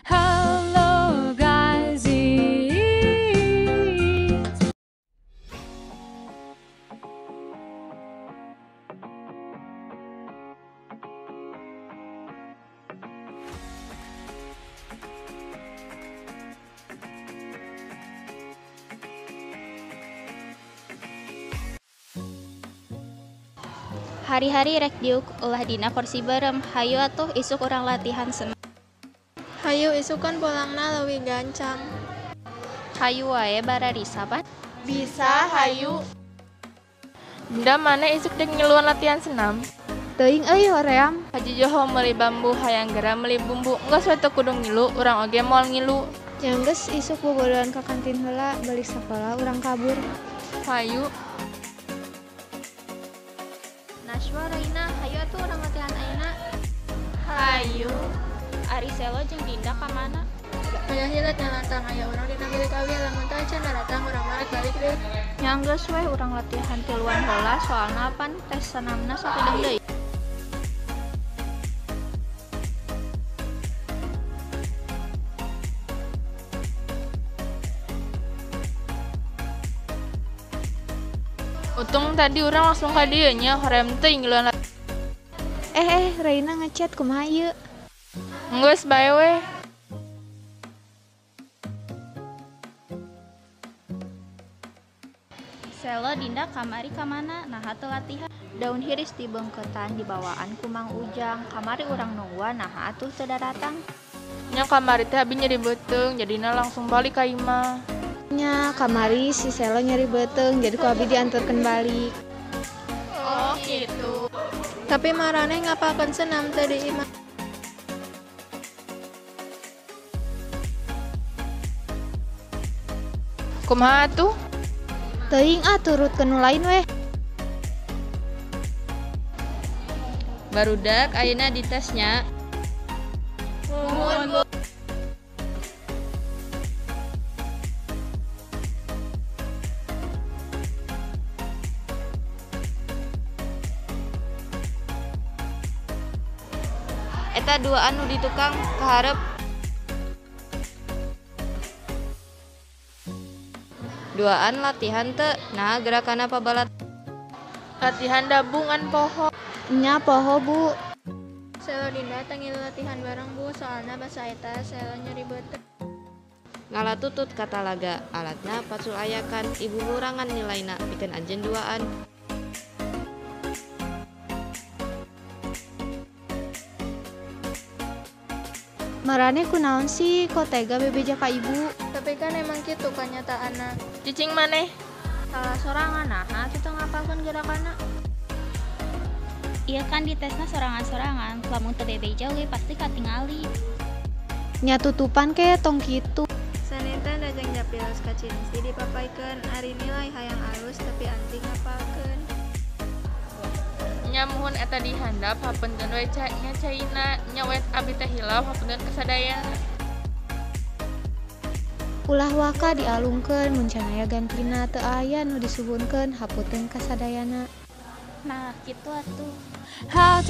Hello guys. Hari-hari rek diuk ulah dina kursi beureum, hayu atuh isuk urang latihan senam. Hayu isuk kan polangna leuwih gancang. Hayu wae bararisa pan. Bisa hayu. Dinda maneh isuk dek ngiluan latihan senam? Teuing euy hoream. Haji Joho meuli bambu hayang gera meuli bumbu, geus we teu kudu ngilu, urang oge moal ngilu. Nya geus isuk bobodohan ka kantin heula, balik sakola urang kabur. Hayu. Naswa Raina, hayu atuh urang latihan ayeuna. Hayu. Ari Selo jeung Dinda ka mana? Aya hilet nalantang aya urang dina bilik awi, lamun teu acan daratang urang mah rek balik deui. Nya geus weh urang latihan tiluan heula soalna pan tes senamna sakedeung deui. Untung tadi urang langsung ka dieu nya, hoream teuing ngiluan. Reina ngechat kumaha ieu? Geus bae weh. Selo Dinda kamari ka mana? Naha teu latihan? Daun hiris dibeungkeutan dibawaan ku Mang Ujang. Kamari urang nungguan naha atuh teu daratang. Nya kamari teh abi nyeri beuteung, jadina langsung balik ka imah. Nya kamari si Selo nyeri beuteung, jadi ku abi diantarkeun balik. Oh gitu. Tapi maraneh ngapalkeun senam teu di imah. Kumaha atuh? Teuing ah turutkeun nu lain weh. Barudak ayeuna dites nya. Muhun Bu. Eta duaan nu di tukang kaharep. Duaan latihan teu, nah gerakanna pabalat. Latihan dabungan poho. Nya poho Bu. Selo Dinda teu ngilu latihan bareng Bu, soalna basa eta Selo nyeri beuteung. Ngalatutut ka talaga, alatna pacul ayakan, ibu ngurangan nilaina pikeun anjeun duaan. Maraneh kunaon sih kok tega bebeja ka ibu? Tapi kan emang kitu kanyataanna. Cicing maneh. Salah sorangan naha atuh teu ngapalkeun gerakanna. Ieu kan ditesna sorangan-sorangan, lamun teu bebeja we pasti katingali. Nya tutupan ke tong kitu. Saninten dajeng japilos ka Cinci dipapaikeun, ari nilai hayang alus tapi anting ngapalkeun. Nya muhun eta di handap hapunten we nya caina, nya we abi teh hilap hapunten kasadayana. Ulah waka dialungkeun mun can aya gantina, teu aya nu disuhunkeun hapunten kasadayana. Nah, kitu atuh. 好